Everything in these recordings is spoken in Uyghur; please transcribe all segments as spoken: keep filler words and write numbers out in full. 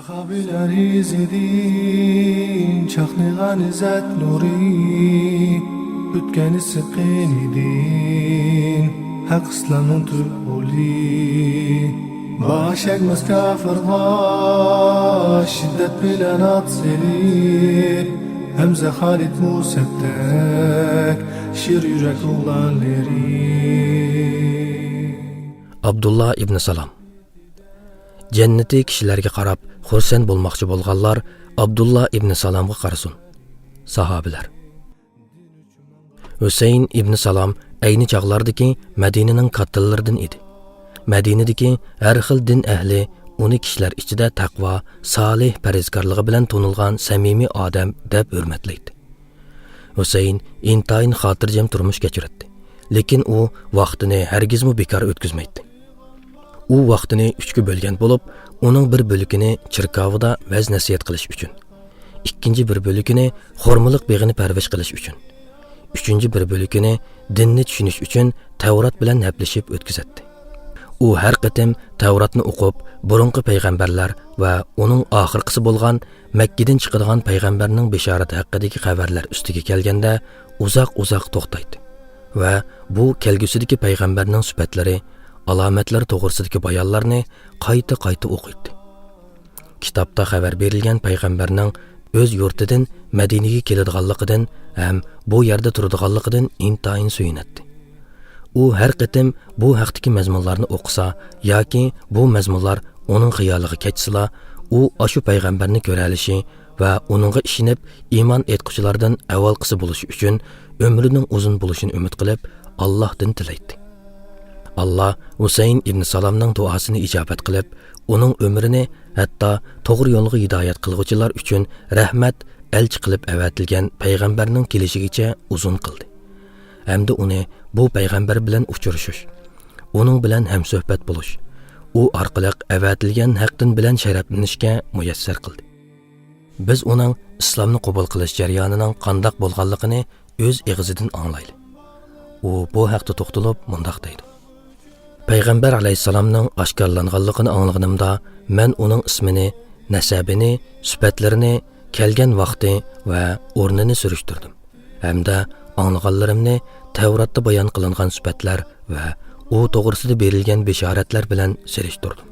قابىلەر ئىزىدىن چاقنىغان ئىززەت نۇرى، ئۆتكەن ئىسسىق قېنىدىن ھەق ئىسلامنىڭ تۈپ غولى. باش ئەگمەس كاپىرغا شىددەت بىلەن ئات سېلىپ، ھەمزە خالىد مۇسەپتەك شىر يۈرەك ئوغلانلىرى. ئابدۇللا ئىبنى سالام. جەننىتى كىشىلەرگە قاراپ خۇرسەن بولماقچى بولغانلار ئابدۇللا ئىبنى سالامغا قارىسۇن. ساھابىلەر. ھۈسەيىن ئىبنى سالام ئەينى چاغلاردىكى مەدىنىنىڭ كاتتىلىرىدىن ئىدى. مەدىنىدىكى ھەر خىل دىن ئەھلى ئۇنى كىشىلەر ئىچىدە تەقۋا، سالىھ، پەرھىزكارلىقى بىلەن تونۇلغان سەمىمىي ئادەم دەپ ھۆرمەتلەيتتى. ھۈسەيىن ئىنتايىن خاتىرجەم تۇرمۇش كەچۈرەتتى. لېكىن ئۇ ۋاقتىنى ھەرگىزمۇ بىكار ئۆتكۈزمەيتتى. ئۇ ۋاقتىنى ئۈچكە بۆلگەن بولۇپ، ئۇنىڭ بىر بۆلىكىنى چېركاۋىدا ۋەز-نەسىھەت قىلىش ئۈچۈن، ئىككىنچى بىر بۆلىكىنى خورمىلىق بېغىنى پەرۋىش قىلىش ئۈچۈن، ئۈچىنچى بىر بۆلىكىنى دىننى چۈشىنىش ئۈچۈن تەۋرات بىلەن ھەپىلىشىپ ئۆتكۈزەتتى. ئۇ ھەر قېتىم تەۋراتنى ئوقۇپ، بۇرۇنقى پەيغەمبەرلەر ۋە ئۇنىڭ ئاخىرقىسى بولغان مەككىدىن چىقىدىغان پەيغەمبەرنىڭ بېشارىتى ھەققىدىكى خەۋەرلەر ئۈستىگە كەلگەندە ئۇزاق-ئۇزاق توختايتتى ۋە بۇ كەلگۈسىدىكى پەيغەمبەرنىڭ سۈپەتلىرى، ئالامەتلىرى توغرىسىدىكى بايانلارنى قايتا-قايتا ئوقۇيتتى. كىتابتا خەۋەر بېرىلگەن پەيغەمبەرنىڭ ئۆز يۇرتىدىن مەدىنىگە كېلىدىغانلىقىدىن ھەم بۇ يەردە تۇرىدىغانلىقىدىن ئىنتايىن سۆيۈنەتتى. ئۇ ھەر قېتىم بۇ ھەقتىكى مەزمۇنلارنى ئوقۇسا ياكى بۇ مەزمۇنلار ئۇنىڭ خىيالىغا كەچسىلا، ئۇ ئاشۇ پەيغەمبەرنى كۆرەلىشى ۋە ئۇنىڭغا ئىشىنىپ ئىمان ئېيتقۇچىلاردىن ئەۋۋالقىسى بولۇشى ئۈچۈن ئۆمرىنىڭ ئۇزۇن بولۇشىنى ئۈمىد قىلىپ، ئاللاھتىن تىلەيتتى. ئاللا ھۈسەيىن ئىبنى سالامنىڭ دۇئاسىنى ئىجابەت قىلىپ، ئۇنىڭ ئۆمرىنى ھەتتا توغرا يولغا ھىدايەت قىلغۇچىلار ئۈچۈن رەھمەت، ئەلچى قىلىپ ئەۋەتىلگەن پەيغەمبەرنىڭ كېلىشىگىچە ئۇزۇن قىلدى. ھەمدە ئۇنى بۇ پەيغەمبەر بىلەن ئۇچرىشىش، ئۇنىڭ بىلەن ھەمسۆھبەت بولۇش، ئۇ ئارقىلىق ئەۋەتىلگەن ھەق دىن بىلەن شەرەپلىنىشكە مۇيەسسەر قىلدى. بىز ئۇنىڭ ئىسلامنى قوبۇل قىلىش جەريانىنىڭ قانداق بولغانلىقىنى ئۆز ئېغىزىدىن ئاڭلايلى. ئۇ بۇ ھەقتە توختىلىپ مۇنداق دەيدۇ: پەيغەمبەر ئەلەيھىسسالامنىڭ ئاشكارىلانغانلىقىنى ئاڭلىغىنىمدا، مەن ئۇنىڭ ئىسمىنى، نەسەبىنى، سۈپەتلىرىنى، كەلگەن ۋاقتى ۋە ئورنىنى سۈرۈشتۈردۈم ھەمدە ئاڭلىغانلىرىمنى تەۋراتتا بايان قىلىنغان سۈپەتلەر ۋە ئۇ توغرىسىدا بېرىلگەن بېشارەتلەر بىلەن سېلىشتۇردۇم.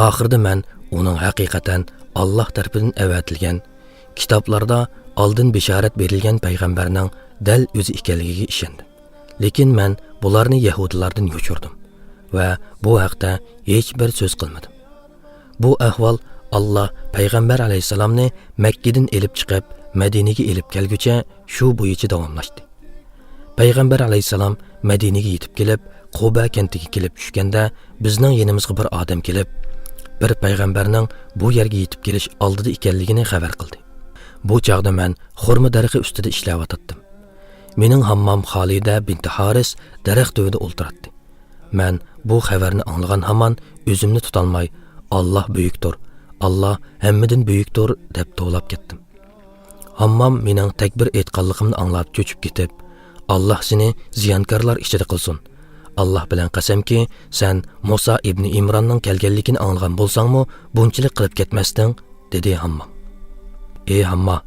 ئاخىرىدا مەن ئۇنىڭ ھەقىقەتەن ئاللاھ تەرىپىدىن ئەۋەتىلگەن، كىتابلاردا ئالدىن بېشارەت بېرىلگەن پەيغەمبەرنىڭ دەل ئۆزى ئىكەنلىكىگە ئىشەندىم. لېكىن مەن بۇلارنى يەھۇدىيلاردىن يوشۇردۇم ۋە بۇ ھەقتە ھېچ بىر سۆز قىلمىدىم. بۇ ئەھۋال ئاللاھ پەيغەمبەر ئەلەيھىسسالامنى مەككىدىن ئېلىپ چىقىپ، مەدىنىگە ئېلىپ كەلگۈچە شۇ بويىچە داۋاملاشتى. پەيغەمبەر ئەلەيھىسسالام مەدىنىگە يېتىپ كېلىپ، قۇبا كەنتىگە كېلىپ چۈشكەندە، بىزنىڭ يېنىمىزغا بىر ئادەم كېلىپ، بىر پەيغەمبەرنىڭ بۇ يەرگە يېتىپ كېلىش ئالدىدا ئىكەنلىكىنى خەۋەر قىلدى. بۇ چاغدا مەن خورما دەرىخى ئۈستىدە ئىشلەۋاتاتتىم. مېنىڭ ھاممام خالىدە بىنتى ھارىس دەرەخ تۈۋىدە ئولتۇراتتى. مەن بۇ خەۋەرنى ئاڭلىغان ھامان ئۆزۈمنى تۇتالماي، «ئاللاھ بۈيۈكتۇر، ئاللاھ ھەممىدىن بۈيۈكتۇر» دەپ توۋلاپ كەتتىم. ھاممام مېنىڭ تەكبىر ئېيتقانلىقىمنى ئاڭلاپ چۆچۈپ كېتىپ، «ئاللاھ سېنى زىيانكارلار ئىچىدە قىلسۇن. ئاللاھ بىلەن قەسەمكى، سەن مۇسا ئىبنى ئىمراننىڭ كەلگەنلىكىنى ئاڭلىغان بولساڭمۇ بۇنچىلىك قىلىپ كەتمەستىڭ» دېدى ھاممام. «ئى ھامما،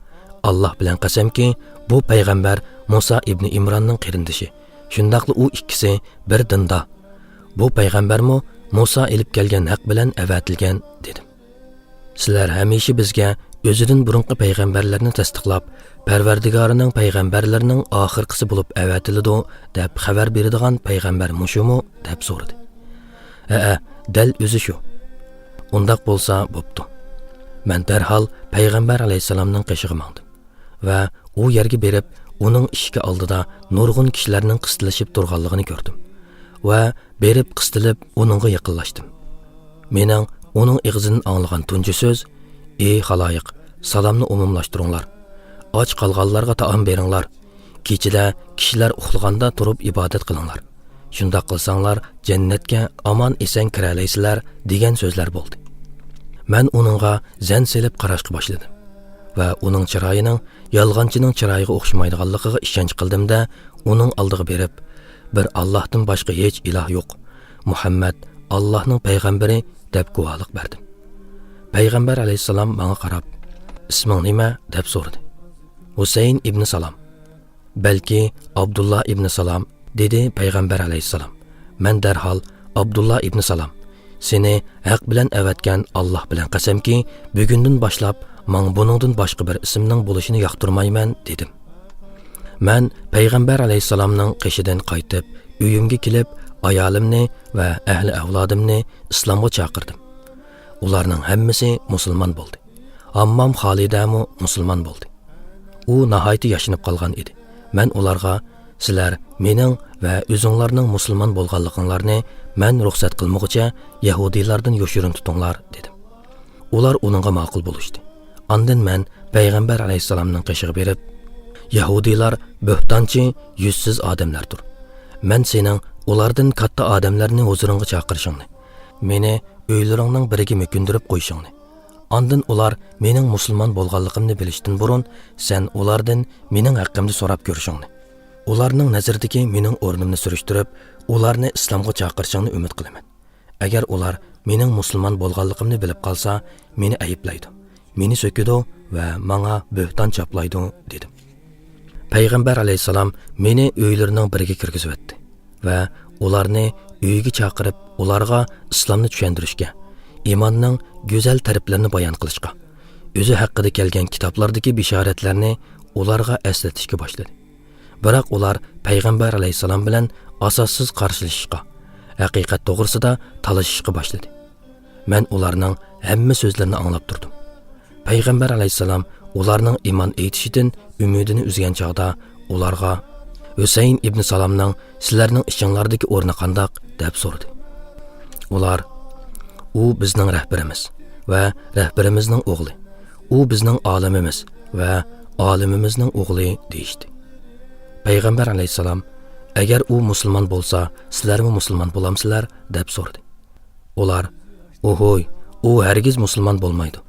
ئاللاھ بىلەن قەسەمكى، بۇ پەيغەمبەر مۇسا ئىبنى ئىمراننىڭ قېرىندىشى، شۇنداقلا ئۇ ئىككىسى بىر دىندا. بۇ پەيغەمبەرمۇ مۇسا ئېلىپ كەلگەن ھەق بىلەن ئەۋەتىلگەن» دېدىم. «سىلەر ھەمىشە بىزگە ئۆزىدىن بۇرۇنقى پەيغەمبەرلەرنى تەستىقلاپ، پەرۋەردىگارىنىڭ پەيغەمبەرلىرىنىڭ ئاخىرقىسى بولۇپ ئەۋەتىلىدۇ دەپ خەۋەر بېرىدىغان پەيغەمبەر مۇشۇمۇ؟» دەپ سورىدى. «ھەئە، دەل ئۆزى شۇ.» «ئۇنداق بولسا بوپتۇ.» مەن دەرھال پەيغەمبەر ئەلەيھىسسالامنىڭ قېشىغا ماڭدىم ۋە ئۇ يەرگە بېرىپ، ئۇنىڭ ئىشىكى ئالدىدا نۇرغۇن كىشىلەرنىڭ قىستىلىشىپ تۇرغانلىقىنى كۆردۈم ۋە بېرىپ قىستىلىپ ئۇنىڭغا يېقىنلاشتىم. مېنىڭ ئۇنىڭ ئېغىزىدىن ئاڭلىغان تۇنجى سۆز، «ئى خالايىق، سالامنى ئومۇملاشتۇرۇڭلار. ئاچ قالغانلارغا تائام بېرىڭلار. كېچىدە كىشىلەر ئۇخلىغاندا تۇرۇپ ئىبادەت قىلىڭلار. شۇنداق قىلساڭلار، جەننەتكە ئامان-ئېسەن كىرەلەيسىلەر» دېگەن سۆزلەر بولدى. مەن ئۇنىڭغا زەن سېلىپ قاراشقا باشلىدىم ۋە ئۇنىڭ چىرايىنىڭ يالغانچىنىڭ چىرايىغا ئوخشىمايدىغانلىقىغا ئىشەنچ قىلدىم-دە، ئۇنىڭ ئالدىغا بېرىپ، «بىر ئاللاھتىن باشقا ھېچ ئىلاھ يوق، مۇھەممەد ئاللاھنىڭ پەيغەمبىرى» دەپ گۇۋاھلىق بەردىم. پەيغەمبەر ئەلەيھىسسالام ماڭا قاراپ، «ئىسمىڭ نېمە؟» دەپ سورىدى. «ھۈسەيىن ئىبنى سالام.» «بەلكى ئابدۇللا ئىبنى سالام»، دېدى پەيغەمبەر ئەلەيھىسسالام. مەن دەرھال، «ئابدۇللا ئىبنى سالام، سېنى ھەق بىلەن ئەۋەتكەن ئاللاھ بىلەن قەسەمكى، بۈگۈندىن باشلاپ ماڭا بۇنىڭدىن باشقا بىر ئىسىمنىڭ بولۇشىنى ياقتۇرمايمەن» دېدىم. مەن پەيغەمبەر ئەلەيھىسسالامنىڭ قېشىدىن قايتىپ، ئۆيۈمگە كېلىپ، ئايالىمنى ۋە ئەھلى ئەۋلادىمنى ئىسلامغا چاقىردىم. ئۇلارنىڭ ھەممىسى مۇسۇلمان بولدى. ھاممام خالىدەمۇ مۇسۇلمان بولدى. ئۇ ناھايىتى ياشىنىپ قالغان ئىدى. مەن ئۇلارغا، «سىلەر مېنىڭ ۋە ئۆزۈڭلارنىڭ مۇسۇلمان بولغانلىقىڭلارنى مەن رۇخسەت قىلمىغۇچە يەھۇدىيلاردىن يوشۇرۇن تۇتۇڭلار» دېدىم. ئۇلار ئۇنىڭغا ماقۇل بولۇشتى. ئاندىن مەن پەيغەمبەر ئەلەيھىسسالامنىڭ قېشىغا بېرىپ، «يەھۇدىيلار بۆھتانچى، يۈزسىز ئادەملەردۇر. مەن سېنىڭ ئۇلاردىن كاتتا ئادەملەرنى ھۇزۇرۇڭغا چاقىرىشىڭنى، مېنى ئۆيلىرىڭنىڭ بىرىگە مۆكۈندۈرۈپ قويۇشۇڭنى، ئاندىن ئۇلار مېنىڭ مۇسۇلمان بولغانلىقىمنى بىلىشتىن بۇرۇن سەن ئۇلاردىن مېنىڭ ھەققىمدە سوراپ كۆرۈشۈڭنى، ئۇلارنىڭ نەزىرىدىكى مېنىڭ ئورنۇمنى سۈرۈشتۈرۈپ، ئۇلارنى ئىسلامغا چاقىرىشىڭنى ئۈمىد قىلىمەن. ئەگەر ئۇلار مېنىڭ مۇسۇلمان بولغانلىقىمنى بىلىپ قالسا، مېنى ئەيىبلەيدۇ، مېنى سۆكىدۇ ۋە ماڭا بۆھتان چاپلايدۇ» دېدىم. پەيغەمبەر ئەلەيھىسسالام مېنى ئۆيلىرىنىڭ بىرىگە كىرگۈزۈۋەتتى ۋە ئۇلارنى ئۆيىگە چاقىرىپ، ئۇلارغا ئىسلامنى چۈشەندۈرۈشكە، ئىماننىڭ گۈزەل تەرەپلىرىنى بايان قىلىشقا، ئۆزى ھەققىدە كەلگەن كىتابلاردىكى بېشارەتلەرنى ئۇلارغا ئەسلىتىشكە باشلىدى. بىراق ئۇلار پەيغەمبەر ئەلەيھىسسالام بىلەن ئاساسسىز قارشىلىشىشقا، ھەقىقەت توغرىسىدا تالىشىشقا باشلىدى. مەن ئۇلارنىڭ ھەممە سۆزلىرىنى ئاڭلاپ تۇردۇم. پەيغەمبەر ئەلەيھىسسالام ئۇلارنىڭ ئىمان ئېيتىشىدىن ئۈمىدىنى ئۈزگەن چاغدا ئۇلارغا، «ھۈسەيىن ئىبنى سالامنىڭ سىلەرنىڭ ئىچىڭلاردىكى ئورنى قانداق؟» دەپ سورىدى. ئۇلار، «ئۇ بىزنىڭ رەھبىرىمىز ۋە رەھبىرىمىزنىڭ ئوغلى، ئۇ بىزنىڭ ئالىمىمىز ۋە ئالىمىمىزنىڭ ئوغلى» دېيىشتى. پەيغەمبەر ئەلەيھىسسالام، «ئەگەر ئۇ مۇسۇلمان بولسا، سىلەرمۇ مۇسۇلمان بولامسىلەر؟» دەپ سورىدى. ئۇلار، «ئوھوي، ئۇ ھەرگىز مۇسۇلمان بولمايدۇ.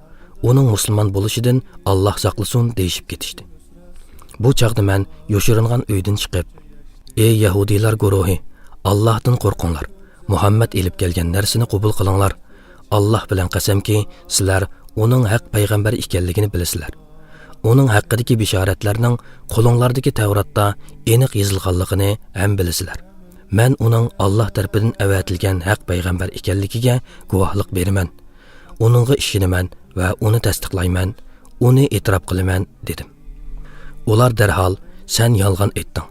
ئۇنىڭ مۇسۇلمان بولۇشىدىن ئاللاھ ساقلىسۇن» دېيىشىپ كېتىشتى. بۇ چاغدا مەن يوشۇرۇنغان ئۆيدىن چىقىپ، «ئەي يەھۇدىيلار گۇرۇھى، ئاللاھتىن قورقۇڭلار، مۇھەممەد ئېلىپ كەلگەن نەرسىنى قوبۇل قىلىڭلار. ئاللاھ بىلەن قەسەمكى، سىلەر ئۇنىڭ ھەق پەيغەمبەر ئىكەنلىكىنى بىلىسىلەر. ئۇنىڭ ھەققىدىكى بېشارەتلەرنىڭ قولۇڭلاردىكى تەۋراتتا ئېنىق يېزىلغانلىقىنى ھەم بىلىسىلەر. مەن ئۇنىڭ ئاللاھ تەرىپىدىن ئەۋەتىلگەن ھەق پەيغەمبەر ئىكەنلىكىگە گۇۋاھلىق بېرىمەن. ئۇنىڭغا ئىشىنىمەن ۋە ئۇنى تەستىقلايمەن، ئۇنى ئېتىراپ قىلىمەن» دېدىم. ئۇلار دەرھال، «سەن يالغان ئېيتتىڭ.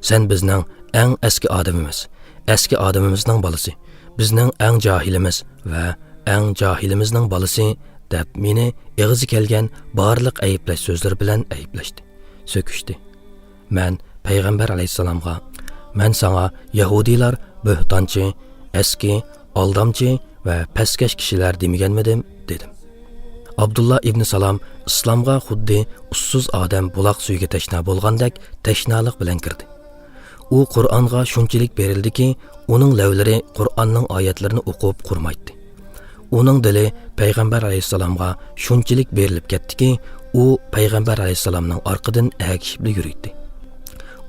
سەن بىزنىڭ ئەڭ ئەسكى ئادىمىمىز، ئەسكى ئادىمىمىزنىڭ بالىسى، بىزنىڭ ئەڭ جاھىلىمىز ۋە ئەڭ جاھىلىمىزنىڭ بالىسى» دەپ، مېنى ئېغىزى كەلگەن بارلىق ئەيىبلەش سۆزلىرى بىلەن ئەيىبلەشتى، سۆكۈشتى. مەن پەيغەمبەر ئەلەيھىسسالامغا، «مەن ساڭا يەھۇدىيلار بۆھتانچى، ئەسكى، ئالدامچى ۋە پەسكەش كىشىلەر دېمىگەنمىدىم؟» دېدىم. ئابدۇللا ئىبنى سالام ئىسلامغا خۇددى ئۇسسۇز ئادەم بۇلاق سۈيىگە تەشنا بولغاندەك تەشنالىق بىلەن كىردى. ئۇ قۇرئانغا شۇنچىلىك بېرىلدىكى، ئۇنىڭ لەۋلىرى قۇرئاننىڭ ئايەتلىرىنى ئوقۇپ قۇرۇمايتتى. ئۇنىڭ دىلى پەيغەمبەر ئەلەيھىسسالامغا شۇنچىلىك بېرىلىپ كەتتىكى، ئۇ پەيغەمبەر ئەلەيھىسسالامنىڭ ئارقىدىن ئەگىشىپلا يۈرۈيتتى.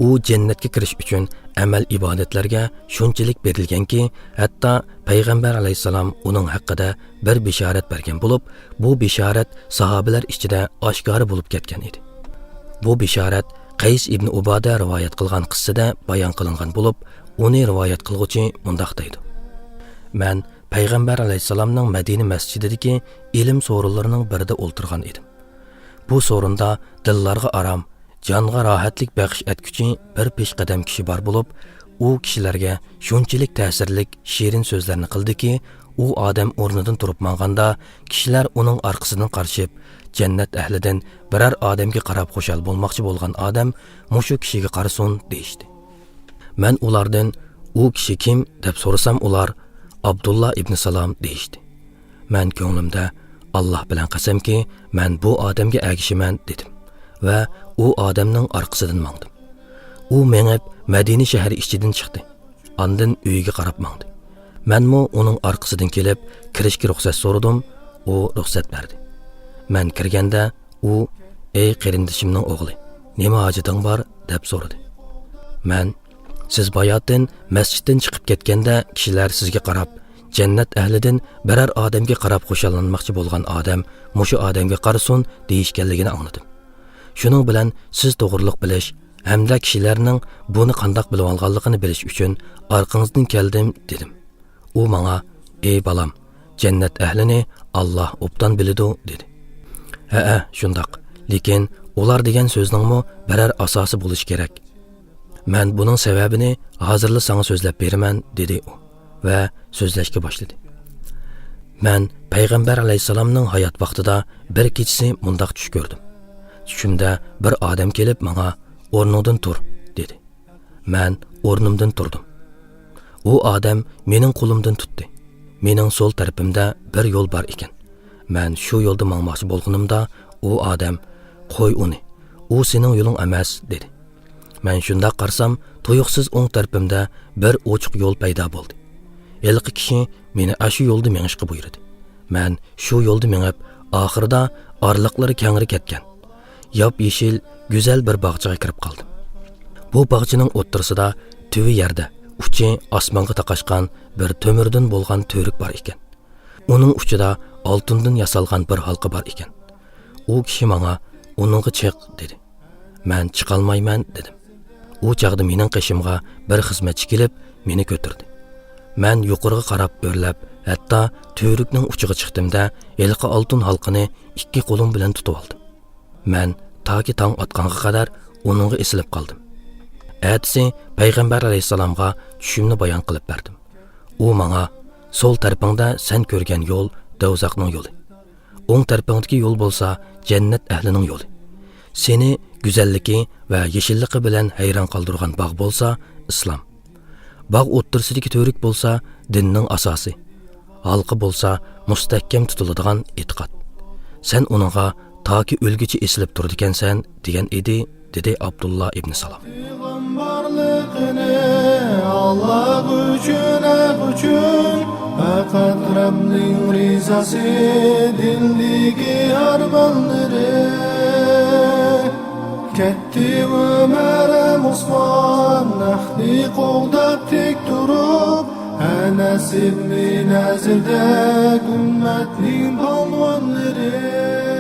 ئۇ جەننەتكە كىرىش ئۈچۈن ئەمەل ئىبادەتلەرگە شۇنچىلىك بېرىلگەنكى، ھەتتا پەيغەمبەر ئەلەيھىسسالام ئۇنىڭ ھەققىدە بىر بېشارەت بەرگەن بولۇپ، بۇ بېشارەت ساھابىلەر ئىچىدە ئاشكارا بولۇپ كەتكەن ئىدى. بۇ بېشارەت قەيس ئىبنى ئۇبادە رىۋايەت قىلغان قىسسىدە بايان قىلىنغان بولۇپ، ئۇنى رىۋايەت قىلغۇچى مۇنداق دەيدۇ: مەن پەيغەمبەر ئەلەيھىسسالامنىڭ مەدىنە مەسچىتىدىكى ئىلىم سورۇنلىرىنىڭ بىرىدە ئولتۇرغان ئىدىم. بۇ سورۇندا دىللارغا ئارام، جانغا راھەتلىك بەخش ئەتكۈچى بىر پېشقەدەم كىشى بار بولۇپ، ئۇ كىشىلەرگە شۇنچىلىك تەسىرلىك، شېرىن سۆزلەرنى قىلدىكى، ئۇ ئادەم ئورنىدىن تۇرۇپ ماڭغاندا، كىشىلەر ئۇنىڭ ئارقىسىدىن قارىشىپ، جەننەت ئەھلىدىن بىرەر ئادەمگە قاراپ خۇشال بولماقچى بولغان ئادەم مۇشۇ كىشىگە قارىسۇن، دېيىشتى. مەن ئۇلاردىن، «ئۇ كىشى كىم؟» دەپ سورىسام، ئۇلار، «ئابدۇللا ئىبنى سالام» دېيىشتى. مەن كۆڭلۈمدە، «ئاللا بىلەن قەسەمكى، مەن بۇ ئادەمگە ئەگىشىمەن» دېدىم ۋە ئۇ ئادەمنىڭ ئارقىسىدىن ماڭدىم. ئۇ مېڭىپ، مەدىنە شەھىرى ئىچىدىن چىقتى. ئاندىن ئۆيىگە قاراپ ماڭدى. مەنمۇ ئۇنىڭ ئارقىسىدىن كېلىپ، كىرىشكە رۇخسەت سورىدىم، ئۇ رۇخسەت بەردى. مەن كىرگەندە، ئۇ، «ئەي قېرىندىشىمنىڭ ئوغلى، نېمە ھاجىتىڭ بار؟» دەپ سورىدى. مەن، «سىز باياتىن مەسچىتتىن چىقىپ كەتكەندە، كىشىلەر سىزگە قاراپ، جەننەت ئەھلىدىن بىرەر ئادەمگە قاراپ خۇشاللانماقچى بولغان ئادەم مۇشۇ ئادەمگە قارىسۇن دېيىشكەنلىكىنى ئاڭلىدىم. شۇنىڭ بىلەن سىز توغرىلىق بىلىش ھەمدە كىشىلەرنىڭ بۇنى قانداق بىلىۋالغانلىقىنى بىلىش ئۈچۈن ئارقىڭىزدىن كەلدىم، دېدىم. ئۇ ماڭا، ئى بالام، جەننەت ئەھلىنى ئاللا ئوبدان بىلىدۇ، دېدى. ھەئە، شۇنداق. لېكىن ئۇلار دېگەن سۆزنىڭمۇ بىرەر ئاساسى بولۇشى كېرەك. مەن بۇنىڭ سەۋەبىنى ھازىرلا ساڭا سۆزلەپ بېرىمەن، دېدى ئۇ ۋە سۆزلەشكە باشلىدى. مەن پەيغەمبەر ئەلەيھىسسالامنىڭ ھايات ۋاقتىدا بىر كېچىسى مۇنداق چۈش كۆردۈم. چۈشۈمدە بىر ئادەم كېلىپ ماڭا، ئورنۇڭدىن تۇر، دېدى. مەن ئورنۇمدىن تۇردۇم. ئۇ ئادەم مېنىڭ قولۇمدىن تۇتتى. مېنىڭ سول تەرىپىمدە بىر يول بار ئىكەن. مەن شۇ يولدا ماڭماقچى بولغىنىمدا، ئۇ ئادەم، قوي ئۇنى، ئۇ سېنىڭ يولۇڭ ئەمەس، دېدى. مەن شۇنداق قارىسام، تۇيۇقسىز ئوڭ تەرىپىمدە بىر ئوچۇق يول پەيدا بولدى. ھېلىقى كىشى مېنى ئاشۇ يولدا مېڭىشقا بۇيرۇدى. مەن شۇ يولدا مېڭىپ، ئاخىرىدا ئارىلىقلىرى كەڭرى كەتكەن، ياپيېشىل، گۈزەل بىر باغچىغا كىرىپ قالدىم. بۇ باغچىنىڭ ئوتتۇرىسىدا تۈۋى يەردە، ئۇچى ئاسمانغا تاقاشقان بىر تۆمۈردىن بولغان تۈۋرۈك بار ئىكەن. ئۇنىڭ ئۇچىدا ئالتۇندىن ياسالغان بىر ھالقا بار ئىكەن. ئۇ كىشى ماڭا، ئۇنىڭغا چىق، دېدى. مەن چىقالمايمەن، دېدىم. ئۇ چاغدا مېنىڭ قېشىمغا بىر خىزمەتچى كېلىپ، مېنى كۆتۈردى. مەن يۇقىرىغا قاراپ ئۆرلەپ، ھەتتا تۈۋرۈكنىڭ ئۇچىغا چىقتىمدە، ھېلىقى ئالتۇن ھالقىنى ئىككى قولۇم بىلەن تۇتۇۋالدىم. مەن تاكى تاڭ ئاتقانغا قەدەر ئۇنىڭغا ئېسىلىپ قالدىم. ئەتىسى پەيغەمبەر ئەلەيھىسسالامغا چۈشۈمنى بايان قىلىپ بەردىم. ئۇ ماڭا، سول تەرىپىڭدە سەن كۆرگەن يول دوزاخنىڭ يولى. ئوڭ تەرىپىڭدىكى يول بولسا جەننەت ئەھلىنىڭ يولى. سېنى گۈزەللىكى ۋە يېشىللىقى بىلەن ھەيران قالدۇرغان باغ بولسا ئىسلام. باغ ئوتتۇرىسىدىكى تۈۋرۈك بولسا دىننىڭ ئاساسى. ھالقا بولسا مۇستەھكەم تۇتۇلىدىغان ئېتىقاد. سەن ئۇنىڭغا تاكى ئۆلگۈچە ئېسىلىپ تۇرىدىكەنسەن، دېگەن ئىدى، دېدى ئابدۇللا ئىبنى سالام. پەيغەمبەرلىقىنى ئاللا ئۈچۈن، ھەق ئۈچۈن، پەقەت رەبنىڭ رىزاسى، دىلدىكى ئارمانلىرى. كەتتى ئۆمەر ھەم ئوسمان، ھەقنى قوغداپ تىك تۇرۇپ، ئەنەس ئىبنى نەزىردەك ئۈممەتنىڭ پالۋانلىرى.